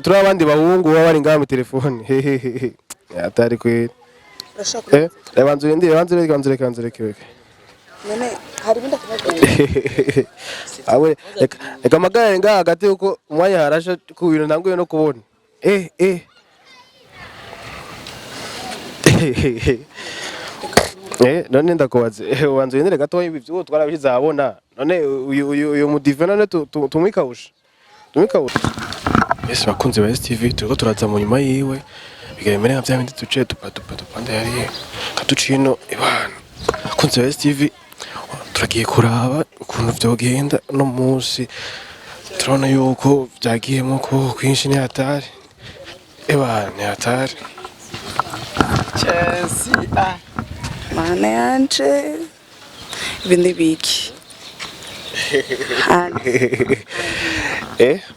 Turi abandi bahungu baba bari ngaha mu telefone. Hehehe, atari kweli. Urashaka? Eh, banza urindire, banza ureke, banza ureke, banza ureke, ureke. None hari ibindi akabazo? Awe, reka reka amagare ngaha hagati kuko umwanya harasha ku bintu ntanguye no kubona. None ndakubaze, ubanza urindire gatoya, ibi vy'ubu twarabishyize ahabona. None uyu mudive none tumwikawusha? Tumwikawusha. Ese bakunzi ba STV, turiko turaza mu nyuma yiwe, bigaye bimere nka vya bindi duce tupa tupa tupande hariya kaducino ibana. Bakunzi ba STV, turagiye kuraba ukuntu vyogenda no munsi. Turabona yuko vyagiyemo ko kwinshi, ni hatari, ebana, ni hatari. Chelsea, ah. Mana yanje, ibi ni biki?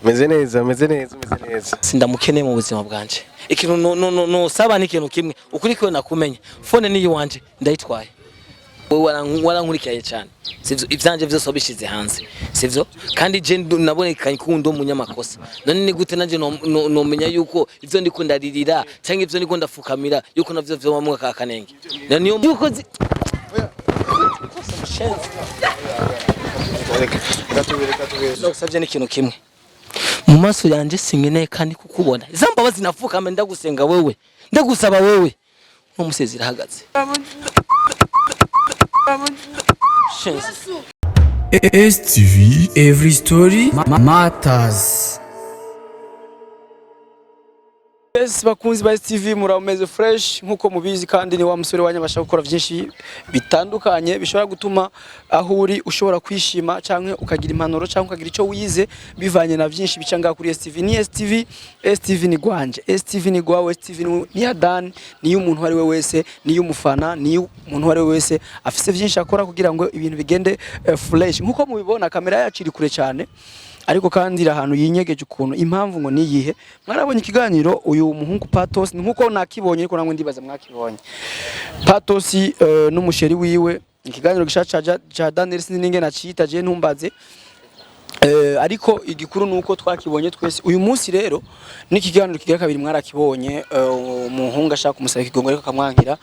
Meze neza, meze neza, meze neza. Sindamukeneye mu buzima bwanje. Ikintu no saba ni ikintu kimwe, ukuri kiwe nakumenya. Phone ni iwanje, ndayitwaye. Wewe warankurikiye cyane, sivyo? Ivyanje vyose wabishize hanze, sivyo? Kandi je nabonekanye ko ndi umunyamakosa. None ni gute nanje nomenya yuko ivyo ndiko ndaririra cyangwa ivyo ndiko ndafukamira yuko navyo vyobamwe aka kanenge? Na niyo yuko Reka tubire, reka tubire. Ndagusabye n'ikintu kimwe, mu maso yanje sinkeneye kandi kukubona. Za mbabazi nafukama ndagusenga wewe, ndagusaba wewe, n'umusezi irahagaze. Shenzi. STV Every Story Matters. Yes, bakunzi ba STV, murameze fresh nkuko mubizi, kandi ni wa musore wanyu abasha gukora byinshi bitandukanye bishobora gutuma aho uri ushobora kwishima canke ukagira impanuro canke ukagira ico wize bivanye na byinshi bica ngaha kuri STV. Ni STV, STV ni gwanje, STV ni gwawe, STV ni ya Dan, ni y'umuntu uwo ari we wese, ni y'umufana, ni y'umuntu uwo ari we wese afise byinshi akora kugira ngo ibintu bigende fresh. Nkuko mubibona, kamera yacu iri kure cyane, ariko kandi iri ahantu yinyegeje ukuntu. Impamvu ngo niyihe? Mwarabonye ikiganiro uyu muhungu Patos, ni nkuko nakibonye, ariko namwe ndibaza mwakibonye, Patos n'umusheri wiwe, ikiganiro gishaca ca Daniel, sinzi ninge nacita je, ntumbaze. Ariko igikuru nuko twakibonye twese. Uyu munsi rero n'ikiganiro kigira kabiri. Mwarakibonye, umuhungu ashaka kumusaba ikigongo ariko akamwankira.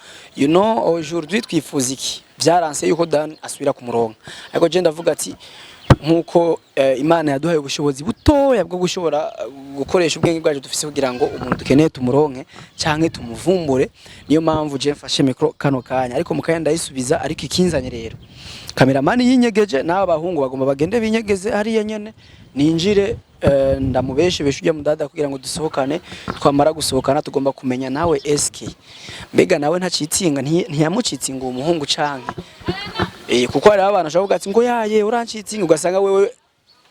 Aujourd'hui twifuza iki? Byaranse yuko Dan asubira kumuronka, ariko je ndavuga ati nkuko Imana yaduhaye ubushobozi butoya bwo gushobora gukoresha ubwenge bwacu dufise kugira ngo umuntu dukeneye tumuronke canke tumuvumbure, niyo mpamvu je mfashe micro kano kanya, ariko mukanya ndayisubiza. Ariko ikinzanye rero, kameramani yinyegeje, n'aba bahungu bagomba bagende binyegeze hariya nyene, ninjire ndamubeshe beshe ujya mudada kugira ngo dusohokane. Twamara gusohokana, tugomba kumenya nawe eske mbega nawe ntacitsinga, ntiyamucitsinga uwo muhungu canke kuko hariho abantu ashobora kuvuga ati ngo yaye urancitsinga, ugasanga wewe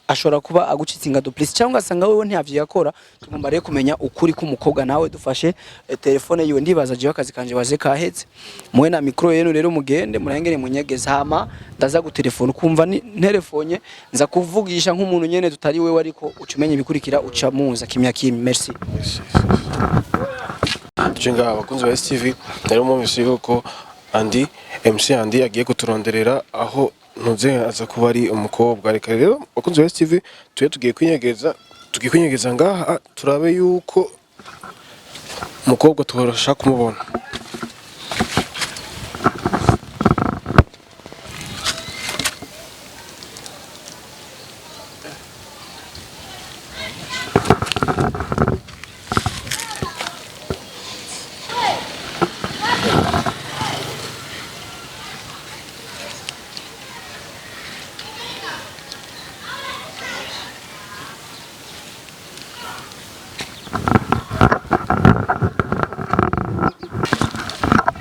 ashobora kuba agucitsinga duplice, cyangwa ugasanga wewe ntiyavyo yakora. Tugomba rero kumenya ukuri k'umukobwa nawe dufashe telefone yiwe. Ndibaza jewe akazi kanje baze kahetse muwe na micro yenu. Rero mugende murengere munyegeze, hama ndaza gutelefona, ukumva ni nterefonye nza kuvugisha nk'umuntu nyene tutari wewe, ariko uca umenya ibikurikira, uca muza kimya kimya. Merci. Tuje ngaha, abakunzi ba STV. Rero mwumvise yuko Andy MC Andy agiye kuturonderera aho ntuze aza kuba ari umukobwa. Reka rero, abakunzi ba STV, tube tugiye kwinyegeza, tugiye kwinyegeza ngaha, turabe yuko umukobwa tubasha kumubona.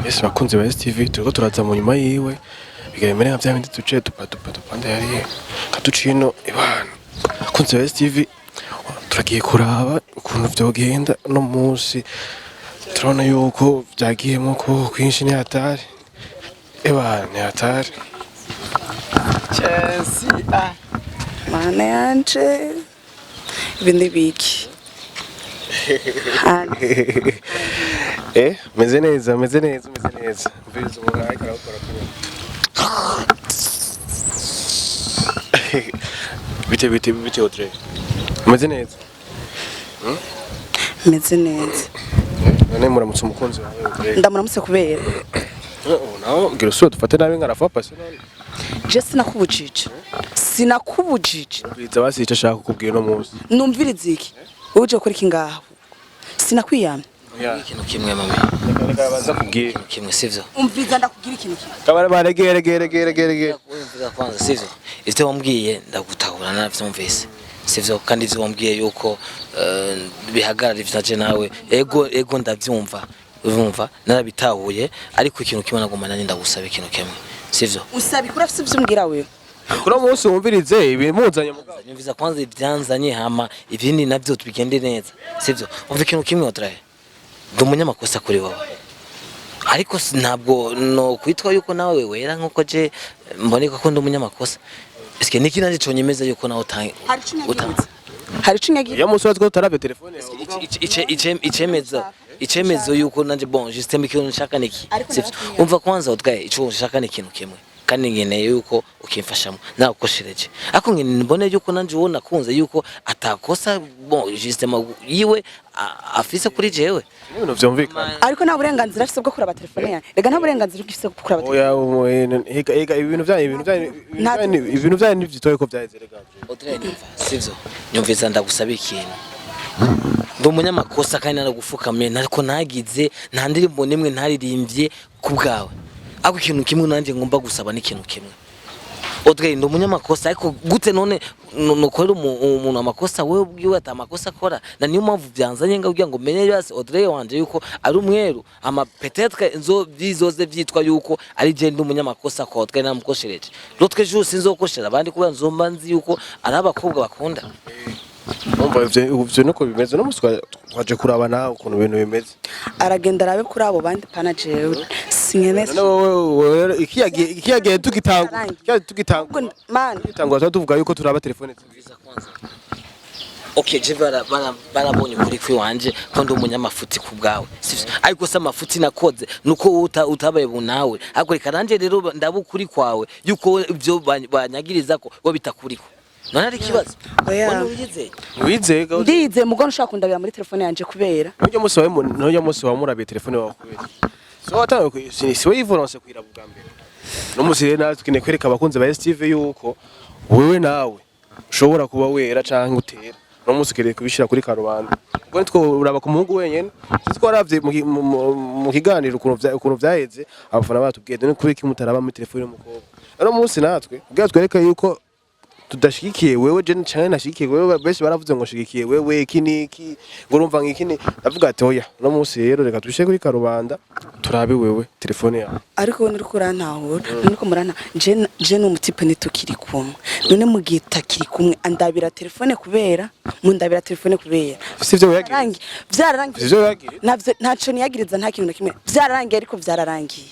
Ese bakunzi ba STV, turiko turaza mu nyuma yiwe, bigaye bimere nka vya bindi duce tupa tupa tupande hariya kaducino ibana. Bakunzi ba STV, turagiye kuraba ukuntu vyogenda no munsi. Turabona yuko vyagiyemo ko kwinshi, ni hatari, ebana, ni hatari. Chelsea, ah. Mana yanje, ibi ni biki? Meze neza, meze neza, meze neza. Mviriza umuntu ariko arawukora kuri bite, bite, bite, Audrey, meze neza. Meze neza. None muramutse umukunzi wawe Audrey. Ndamuramutse kubera Nawe gira usubire dufate nabi nka rafa pasi none. Je sinakubujije, sinakubujije. Ubwiza basi icyo ashaka kukubwira uno munsi. Numviriza iki? Uje gukora iki ngaho? Sinakwiyamye. Ikintu kimwe, mami. Reka baza kubwira. Ikintu kimwe, sivyo? Umviriza, ndakubwira ikintu kimwe. Kabare bare gere gere gere gere gere. Wumvira kwanza, sivyo? Ivyo wambwiye ndagutahura, naravyumvise, sivyo? Kandi ivyo wambwiye yuko bihagarara ivyaje nawe, ego ego, ndavyumva, urumva narabitahuye. Ariko ikintu kimwe naguma nanje ndagusaba ikintu kimwe, sivyo? Usaba ikura afise ivyo umbwira wewe. Kuri uno munsi wumvirize ibimuzanye mugabo. Nyumviza kwanza ibyanzanye, hama ibindi navyo tubigende neza, sivyo? Umva ikintu kimwe, Audrey, ndi umunyamakosa kuri wowe, ariko ntabwo no kwitwa yuko nawe wera nkuko je mboneka ko ndi umunyamakosa. Eske niki nanje conyemeza yuko nawe utange? Hari ico unyagiritse, hari ico unyagiritse. Iyo munsi watwo tutarabye telefone yawe mugabo. Icemezo yuko nanje, bon, justement, ikintu nshaka niki? Ariko Sivyo? narakwiye. Umva kwanza Audrey, ico nshaka ni ikintu kimwe, kandi nkeneye yuko ukimfashamo. Nagukoshereje, ariko nkeneye mbone yuko nanje uwo nakunze yuko atakosa, bon, justement, yiwe afise kuri jewe. Ibintu vyumvikana. Ariko nta burenganzira afise bwo kuraba telefone yanjye. Rega nta burenganzira ufise bwo kuraba telefone. Oya, higa higa, ibintu byanyu, ibintu byanyu, ibintu byanyu ntivyitoye ko byaheze rega. Audrey, nyumva, sivyo? Nyumviza, ndagusaba ikintu. Ndi umunyamakosa kandi naragufukamye, ariko ntagize nta ndirimbo n'imwe ntaririmbye ku bwawe. Ariko ikintu kimwe nanjye ngomba gusaba ni ikintu kimwe. Audrey, ndi umunyamakosa, ariko gute none nukorera umuntu amakosa wewe ubwiwe ata amakosa akora? Na niyo mpamvu byanzanye nga kugira ngo menye yose Audrey wanje yuko ari umweru, ama peut-être nzo bizoze vyitwa yuko ari je ndi umunyamakosa ko Audrey namukoshereje. L'autre jour sinzokoshera abandi kubera nzomba nzi yuko ari abakobwa bakunda. Umva, ivyo nuko bimeze no munsi twaje kuraba nawe ukuntu ibintu bimeze. Aragenda arabe kuri abo bandi, pana jewe sinkeneye. None wowe rero ikiyagiye tugitangura, ikiyagiye tugitangura, Man. tugitangura tuba tuvuga yuko turaba telefone zibiri. Okay, je barabonye ukuri kwiwanje ko ndi umunyamafuti ku bwawe, sivyo? Ariko se amafuti nakoze nuko wowe utabaye bunawe. Ariko reka nanje rero ndaba ukuri kwawe yuko ibyo banyagiriza ko bo bitakuriko. None ari ikibazo? Oya. Wone wiyizeye? Wizega. Ndize mugo nshaka kundabira muri telefone yanje kubera Nujya munsi wawe nujya munsi wawe murabiye telefone wawe kubera so watangiye si we yivoronse kwiraba ubwa mbere. No munsi rero natwe tukeneye kwereka abakunzi ba STV yuko wewe nawe ushobora kuba wera canke utera. No munsi ukeneye kubishira kuri karubanda, ubwo nitwo uraba ku muhungu wenyene. Sinzi ko waravye mu kiganiro ukuntu vyaheze. Abafana batubwiye none kubera iki mutaraba muri telefone y'umukobwa? No munsi natwe kugira twereke yuko tudashigikiye wewe, je canke nashigikiye wewe. Benshi baravuze ngo nshigikiye wewe iki niki, ngo urumva ngo iki ni, ndavuga ati oya, no munsi rero reka tubishe kuri karubanda, turabe wewe telefone yawe. Ariko wowe nuriko urantahura, nuriko muranta. Je n'umutipe ntitukiri kumwe. None mu gihe tutakiri kumwe andabira telefone kubera mundabira telefone kubera Si ivyo wiyagiye? Vyararangiye, vyararangiye. Si ivyo wiyagiye? Navyo ntaco niyagiriza, nta kintu na kimwe. Vyararangiye, ariko vyararangiye.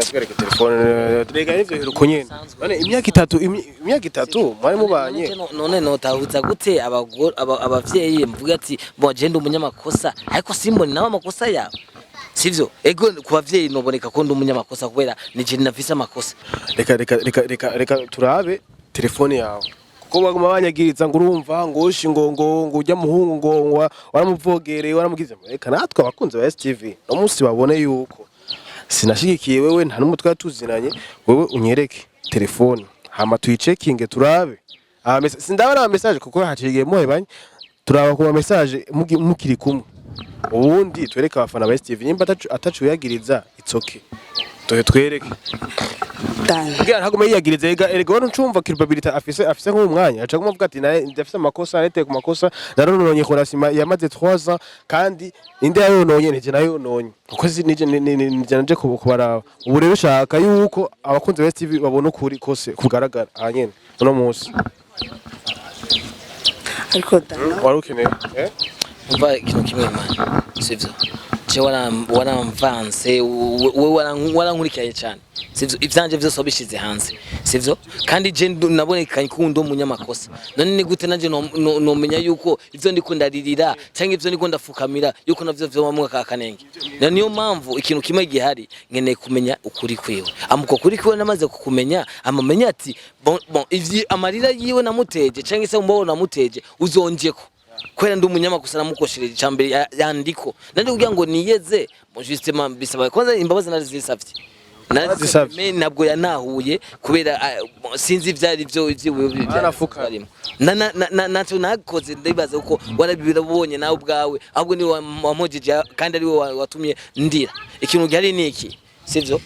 Twereke telefone rega, nivyo heruko nyene. None imyaka 3, imyaka 3 mwari mubanye. None notahuza gute abavyeyi mvuga ati bon, je ndi umunyamakosa, ariko simbone nawe amakosa yawe, sivyo? Ego, ku bavyeyi noboneka ko ndi umunyamakosa kubera ni je nafise amakosa. Reka reka reka reka reka turabe telefone yawe, kuko baguma banyagiriza ngo urumva ngo ushi ngo ujya muhungu ngo waramuvogereye, waramugize. Reka natwe abakunzi ba STV no munsi babone yuko sinashigikiye wewe, nta n'umwe twari tuzinanye. Wewe unyereke telefone hama tuyicekinge, turabe sindabona ama message kuko haciye igihe muhebanye. Turaba ku ma message mukiri kumwe, ubundi twereke abafana ba STV nimba atacu yagiriza. It's okay, tuhe twereke. Dan. Kugira ntagume yiyagiriza. Erega wowe ncumva culpabilité afise nk'uwo mwanya aca aguma avuga ati naye ndafise amakosa, narete ku makosa, narononye relation yamaze 3 ans, kandi inde yayononye? Nije nayononye kuko si nije nije naje kubaraba. Ubu rero shaka yuko abakunzi ba STV babona ukuri kose kugaragara aha nyene uno munsi. Ariko Dan. Wari ukeneye eh? Umva ikintu kimwe, man, sivyo? Je waramvanse wewe, warankurikiranye cyane, sivyo? Ivyanje vyose wabishize hanze, sivyo? Kandi je nabonekanye ko ndi umunyamakosa. None ni gute nanje nomenya yuko ivyo ndiko ndaririra cyangwa ivyo ndiko ndafukamira yuko navyo vyobamwe aka kanenge? Na niyo mpamvu ikintu kimwe gihari, nkeneye kumenya ukuri kwiwe. Amuko kuri kwiwe namaze kukumenya, amamenya ati bon, bon, ivyi amarira yiwe namuteje cyangwa se umubabaro namuteje uzonjeko. Kubera ndi umunyamakosa, namukoshereje icambere yandiko nandi kugira ngo niyeze. Bon, justement bisaba kwanza imbabazi, narizisavye. Warazisavye? Mais ntabwo yanahuye kubera bon, sinzi ivyari byo ivyiwe. Barafuka. Na na na na- naco nakoze, ndibaza uko warabibonye nawe ubwawe, ahubwo ni wampojeje kandi ari we watumye ndira. Ikintu gihari ni iki, sivyo?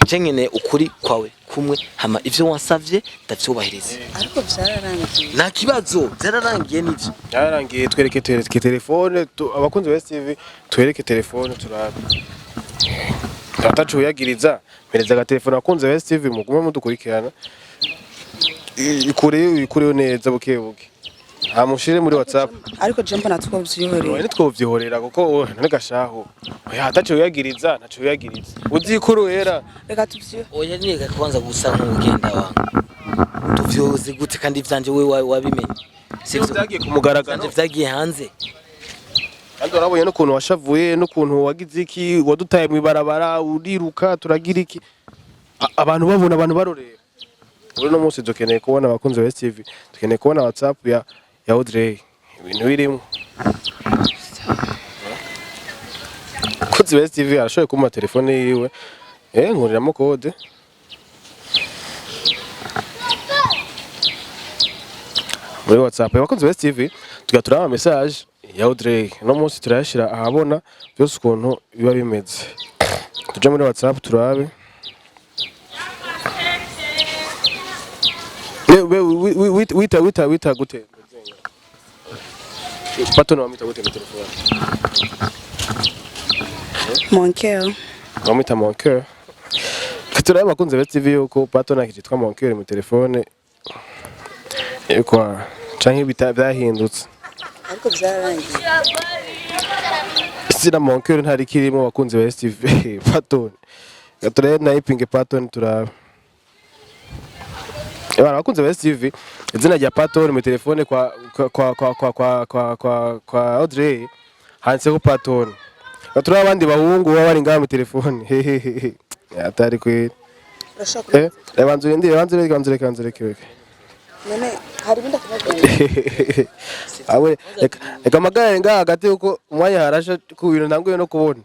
Je nkeneye ukuri kwawe kumwe, hama ivyo wansavye ndavyubahiriza. Ariko vyararangiye. Nta kibazo, vyararangiye nivyo. Byarangiye. Twereke telefone abakunzi ba STV, twereke telefone turabe atacuyagiriza. Mpereza agatelefone. Abakunzi ba STV, mugume mudukurikirana. Ikureyo neza buke buke, hamushire muri WhatsApp. Ariko je mbona twovyihorera. Oya, ntitwovyihorera kuko none gashaho, oya, atacuyagiriza, ntacuyagiriza uzikuruhera. Reka tuvyiho. Oya, niga kwanza gusa nk'ugenda wangu, tuvyoze gute kandi ivyanje wewe wabimenye, sivyo? Vyagiye ku mugaragaro. Ivyanje vyagiye hanze. Kandi warabonye n'ukuntu washavuye, n'ukuntu wagize iki, wadutaye mw'ibarabara uriruka, turagira iki, abantu babona, abantu barorera. Uri no munsi dukeneye kubona, abakunzi ba STV, dukeneye kubona WhatsApp ya Audrey, ibintu birimo. Abakunzi ba STV, arashoboye kumpa telefone yiwe, nkuriramo code muri WhatsApp. Abakunzi ba STV, tuga turaba message ya Audrey. No munsi turayashira ahabona byose ukuntu biba bimeze. Tuje muri WhatsApp turabe. Wita gute pato? Wamwita gute muri telefone? Mon cœur. Wamwita mon cœur. Turabe, abakunzi ba TV, yuko pato nta kitwa mon cœur mu telefone yuko canke byahindutse. Ariko vyararangiye. Sina mon cœur, ntari kirimo. Abakunzi ba STV, patoni turabe nayipinge patoni turabe. Ebana, abakunzi ba STV, izina rya patoni mu telefone kwa Audrey handitseko patoni. Turabe abandi bahungu baba bari ngaha mu telefone. Hehehe, atari kweri. Urashaka? Banza urindire, banza ureke, banza ureke, banza ureke, ureke. None hari ibindi akabazo? Awe, reka amagare ngaha hagati kuko umwanya harasha ku bintu ntanguye no kubona.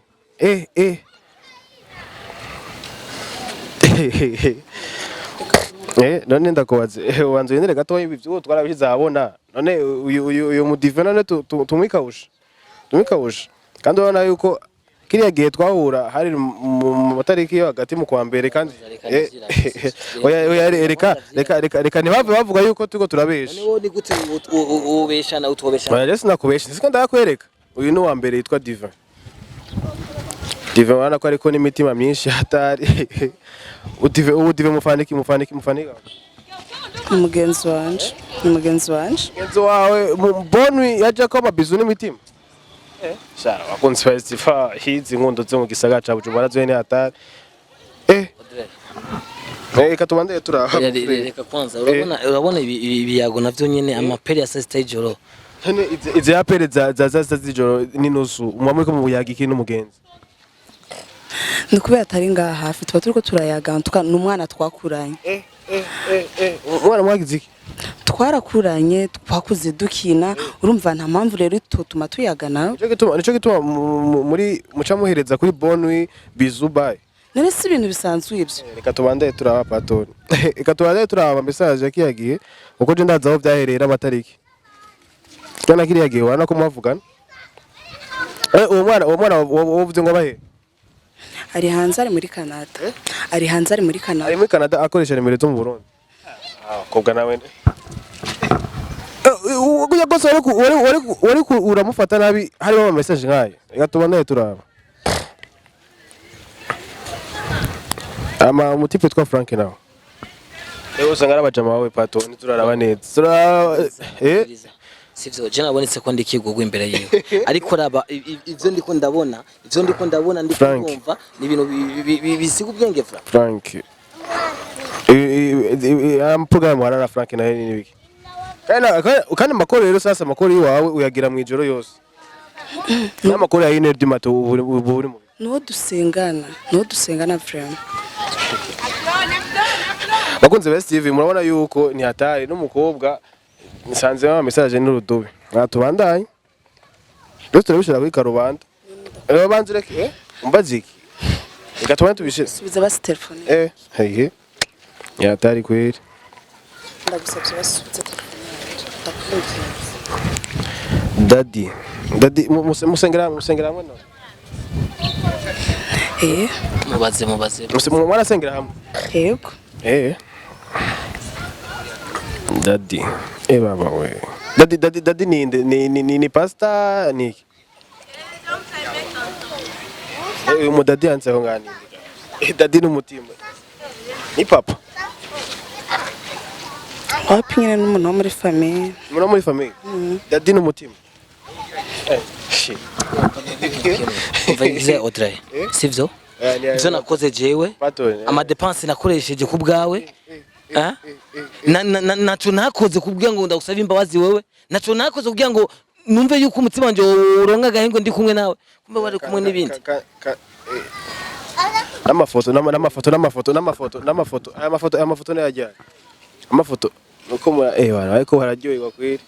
None ndakubaze, ubanza urindire gatoya, ibi vy'ubu twarabishize ahabona. None uyu mudive none tumwikawusha, tumwikawusha? Kandi urabona yuko kiriya gihe twahura hari mu matariki yo hagati mu kwa mbere kandi Reka oya oya, reka reka reka reka, ntibave bavuga yuko turiko turabesha. None wowe ni gute ubeshana, utobeshana? Oya, rero sinakubesha, siko ndakwereka. Uyu ni uwa mbere yitwa Divin. Divin urabona ko ariko n'imitima myinshi hatari. Udive, ubu Divin mufaniki mufaniki mufanika? Umugenzi wanje, ni mugenzi wanje. Mugenzi wawe bonwi yaje ko amabizu n'imitima. Sha, abakunzi ba Stifa, hizi nkundo zo mu gisagara ca Bujumbura zo ni hatari. Audrey. Reka tubandeye turaba. Oya, reka kwanza, urabona ibi biyago navyo nyene, amaperi ya saa sita y'ijoro. None izi apere za zijoro n'inusu muba muriko mu buyaga iki n'umugenzi? Ni kubera atari ngaha hafi, tuba turiko turayaga ni umwana twakuranye. Umwana mwagize iki? Twarakuranye, twakuze dukina, urumva nta mpamvu rero itotuma tuyaga nawe. Nico gituma muri muca muhereza kuri bonwi bizu bye. None si ibintu bisanzwe ibyo? Reka tubandeye turaba patoni, reka tubandeye turaba message ya kiriya gihe, kuko je ndazi aho byahereye n'amatariki. Kana kiriya gihe urabona ko mwavugana. Uwo mwana wavuze ngo abahe? Ari hanze, ari muri Canada, ari hanze, ari muri Ari Canada. muri Canada, akoresha nimero zo mu Burundi. Kobwa nawe ujya rwose wari uramufata nabi, harimo ama message nkayo. Reka tubandeye turaba ama umutipe witwa Frank nawe. Usanga ari abajama bawe pato, ntituraraba neza, turaraba. Sivyo, je nabonetse ko ndi kigugu imbere yiwe, ariko raba ivyo ndiko ndabona, ivyo ndiko ndabona, ndiko Frank. ndumva ni ibintu bisiga ubwenge fra. Frank, amprogramu harara Frank nawe ni biki? Kandi amakuru rero sasa, amakuru iwawe uyagira mu ijoro yose n'amakuru ya ine ry'umato ubu uri mu Nuwo dusengana, nuwo dusengana vraiment. Bakunze ba STV, murabona yuko ni hatari n'umukobwa nsanze ama message n'urudubi. Tubandanye. Byose turabishira kuri karubanda. Rero banze ureke, umbaze iki? Reka tubane tubishire. Subiza basi telefone. Hehe. Yatari kweli. Ndagusabye basubize telefone yanje, ndakwinginze. Daddy. Daddy musengera musengera hamwe no. Eh. Mubaze, mubaze. Mwarasengera hamwe. Yego. Daddy. Baba we. Daddy, daddy, daddy ni ni pastor ni iki? Uyu mu daddy yanditseho ngani? Daddy ni umutima. Ni papa. Wapi, nyine n'umuntu wo muri famille. Muri muri famille. Daddy ni umutima. Shit. Umva ivyo, Audrey, sivyo? Ivyo nakoze jewe, Pato. Ama dépenses nakoresheje ku bwawe, eh? Naco nakoze kugira ngo ndagusaba imbabazi wewe, naco nakoze kugira ngo numve yuko umutima wanje uronka agahengo ndi kumwe nawe, kumbe wari kumwe n'ibindi. N'amafoto, n'amafoto, n'amafoto, n'amafoto, n'amafoto, aya mafoto, aya mafoto nayajyanye, amafoto nuko mura bana ariko hararyoherwa kweli.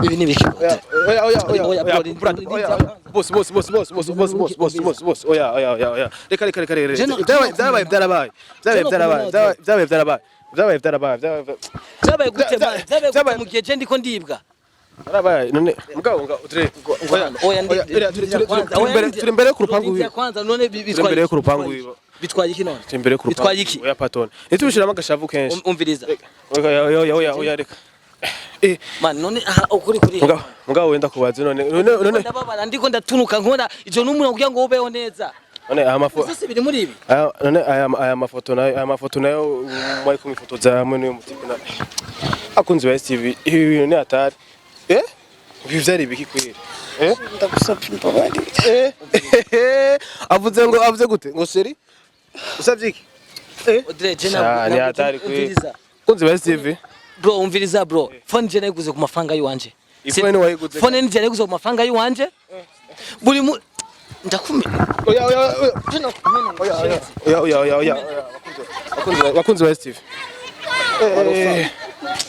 Ibi ni ibiki? Oya, oya, oya, oya, Oya, oya, bro, brother, oya, oya. Boss, boss, boss, boss, boss, boss, boss, boss, boss, boss, oya, oya, oya, oya, reka, reka, reka, reka. Jeno- Byabaye, byarabaye, byarabaye, byabaye, Jeno byarabaye, kumena. byabaye, byarabaye, byabaye, byarabaye, byabaye. Byabaye gute, man? Byabaye gute Byabaye- mu gihe je ndiko ndibwa? Byarabaye. None mugabo, mugabo turi Oya, oya, oya, turi imbere ku rupangu Ndindira wiwe. kwanza none bitwaye Imbere iki? ku rupangu Bitwaye iki? wiwe. Bitwaye iki none? Turi imbere ku rupangu. Bitwaye iki? Oya, patone, ntitubishiramo agashavu kenshi. Umviriza. Oya, oya, oya, oya, reka. Man, none aha ukuri kuri? Mugabo, mugabo, wenda kubaza none, none, none, Ndababara, ndiko ndatunuka nkora ivyo n'umuntu kugira ngo ubeho neza. None aya mafoto Byose biri muri ibi. Aya, none aya mafoto nayo, aya mafoto nayo mwari kumifotoza hamwe n'uyu mutipe na akunzi ba STV, ibi bintu ni hatari. Ibi vyari ibiki kweli? Ndagusabye imbabarire. Avuze ngo, avuze gute ngo chéri, usavye iki? Audrey, je Sha, ni hatari kweli. Umviriza. Akunzi ba STV. Bro, umviriza, bro. Phone je nayiguze ku mafaranga yiwanje. Ifone ni wayiguze? Phone ni je nayiguze ku mafaranga yiwanje. Buri mu ndakumena. Oya, oya, oya. Je nakumena. Oya, oya, oya, oya, oya, oya, bakunzi ba STV.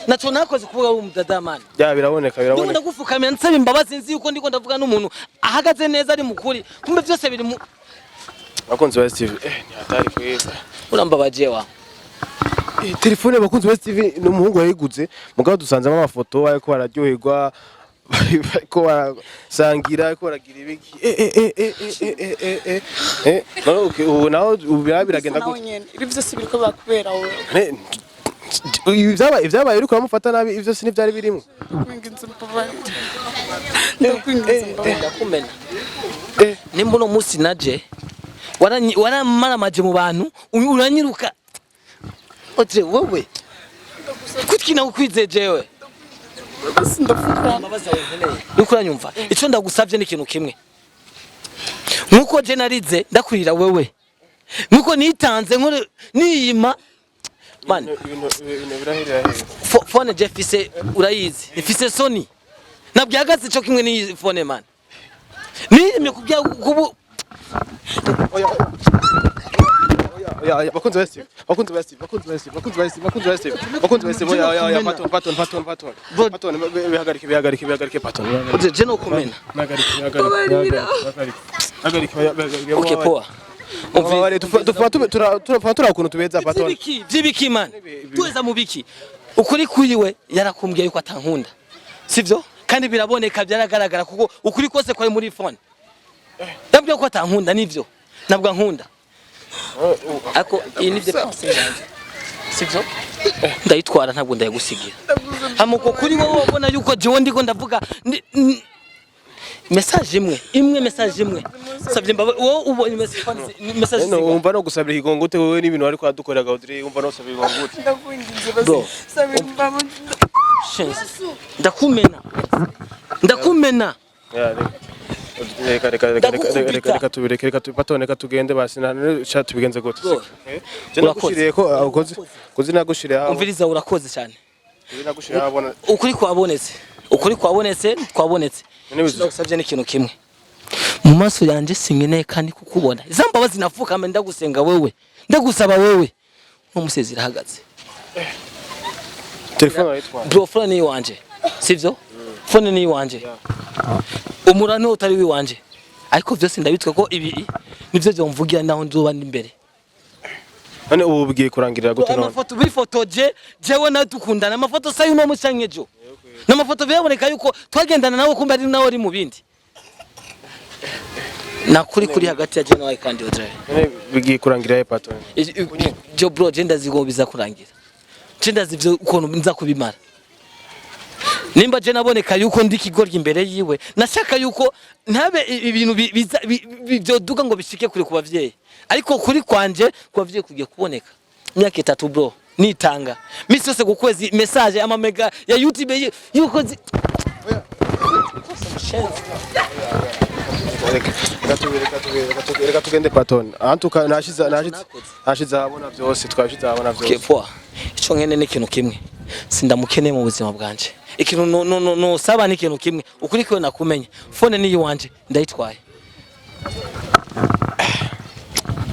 Naco nakoze kuvuga uri umudada, man. Ya, biraboneka, Ndiko biraboneka. ndagufukamira nsaba imbabazi, nzi yuko ndiko ndavuga n'umuntu ahagaze neza ari mukuri, kumbe byose biri mu Bakunzi ba STV, ni hatari kweli. Urambabaje wa. Telefone, bakunzi ba STV, ni umuhungu yayiguze, mugabo dusanzemo amafoto ariko bararyoherwa, bariko barasangira, ariko baragira ibiki. None ubu naho ubu biragenda Nawe gute? nyene ibi byose biriko bakubera wowe. Ne, ibi byabaye, ibyabaye uriko uramufata nabi, ivyo si ntivyari birimo. Ndakwinginze mbabarire, ndakwinginze mbabarire. Ndakumena. Nimba uno munsi naje waramaramaje mu bantu, uranyiruka. Audrey, wowe kuki nawe ukwizeye jewe? Basi ndapfukama. Imbabazi zawe nkeneye, uriko uranyumva? Ico ndagusavye ni ikintu kimwe: nkuko je narize ndakurira wewe, nkuko nitanze nkore niyima, man. Ibintu birahirira hehe? Phone je fise urayizi, ifise Sony, nabwo ihagaze ico kimwe n'iyi phone, man. Niyimye kubya kubu. Oya, oya, oya, bakunzi ba STV, bakunzi ba STV, bakunzi ba STV, bakunzi ba STV, bakunzi ba STV, bakunzi ba STV, oya, oya, oya, patron, patron, patron, patron, patron, bihagarike, bihagarike, bihagarike, patron. Audrey, je no kumena. Bihagarike, bihagarike, bihagarike, bihagarike, bihagarike. Okay, poa. Umva, tufa turi ukuntu tubeza, patron. Vy'ibiki, vy'ibiki, man? Tuweza mu biki? Ukuri kuriwe, yarakumbwiye yuko atankunda, sivyo? Kandi biraboneka, byaragaragara, kuko ukuri kose kwari muri phone. Yambwiye ko atankunda, nivyo, ntabwo ankunda, ariko iyi ni dépense yanjye, sivyo? Ndayitwara, ntabwo ndayigusigira. Hama uko kuri wowe wabona yuko jewe ndiko ndavuga message imwe imwe, message imwe savye imbabazi, wowe ubonye message None zingana? wumva no gusabira ikigongo gute wowe n'ibintu ariko adukorera, Audrey? Wumva no gusabira ikigongo gute? Ndakwinginze. Bro. Basi saba imbabazi. Shenzi. Ndakumena, ndakumena. Ya, reka, reka, reka, reka, reka, reka, reka tubireke, reka patron, reka tugende basi. Na cha tubigenze gute? Bro. Je nagushiriye ko ukoze kuzi nagushiriye aho. Umviriza, urakoze cyane. Nagushiriye aho abona. Ukuri kwabonetse, ukuri kwabonetse, twabonetse. None Ndagusabye n'ikintu kimwe: mu maso yanjye sinkeneye kandi kukubona. Za mbabazi napfukama ndagusenga wewe, ndagusaba wewe, n'umusezi irahagaze. Telefone arayitwara. Bro, phone ni iwanje, sivyo? Phone ni iwanje, umurano utari wiwanje, ariko vyose ndabitwa ko ibi nivyo vyomvugira naho nzoba ndi imbere. None ubu bigiye kurangirira gute none? Amafoto bifotoje jewe nawe dukundana, amafoto sayo uno munsi canke ejo, n'amafoto biraboneka yuko twagendana nawe, kumbe ari nawe ari mu bindi nakuri kuri hagati ya jewe nawe kandi Audrey. None bigiye kurangirira he, patron? Jo bro, je ndazi ko biza kurangira, je ndazi ivyo ukuntu nza kubimara. Nimba je naboneka yuko ndi kigoryi imbere yiwe, nashaka yuko ntabe ibintu vyoduga ngo bishike kure ku bavyeyi, ariko kuri kwanje ku bavyeyi kugiye kuboneka. Imyaka 3 bro, nitanga misi yose ku kwezi message amamega ya YouTube yuko Reka tugende, patron. Antuka nashize nashize nashize ahabona byose, twashize ahabona Okay, byose. poa. Ico nkene ni ikintu kimwe. Sindamukeneye mu buzima bwanje. Ikintu no no no, no saba ni ikintu kimwe. Ukuri kiwe nakumenya. Phone ni iwanje, ndayitwaye.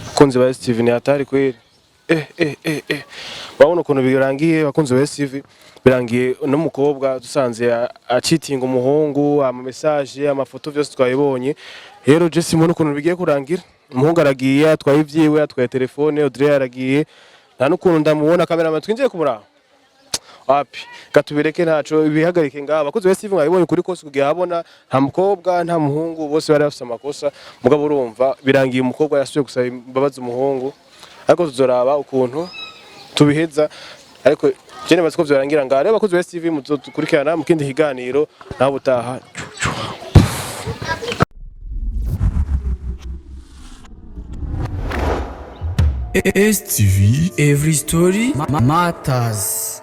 Bakunzi ba STV, ni hatari kweli. Urabona ukuntu birangiye, bakunzi ba STV, birangiye n'umukobwa dusanze acitinga umuhungu, ama message, amafoto, byose twabibonye. Rero je simbona ukuntu bigiye kurangira. Umuhungu aragiye, atwaye ibyiwe, atwaye telefone, Audrey aragiye. Nta n'ukuntu ndamubona, cameraman twinjiye kumuraba. Wapi, katubireke, ntaco, ibihagarike ngaha. Abakozi ba STV, mwabibonye kuri kose kugiye habona, nta mukobwa nta muhungu, bose bari bafise amakosa. Mugabo urumva birangiye umukobwa yasubiye gusaba imbabazi umuhungu, ariko tuzoraba ukuntu tubiheza, ariko je nibaza ko vyorangira ngaha. Rero abakozi ba STV, muzodukurikirana mu kindi kiganiro, naho butaha. STV Every Story Matters.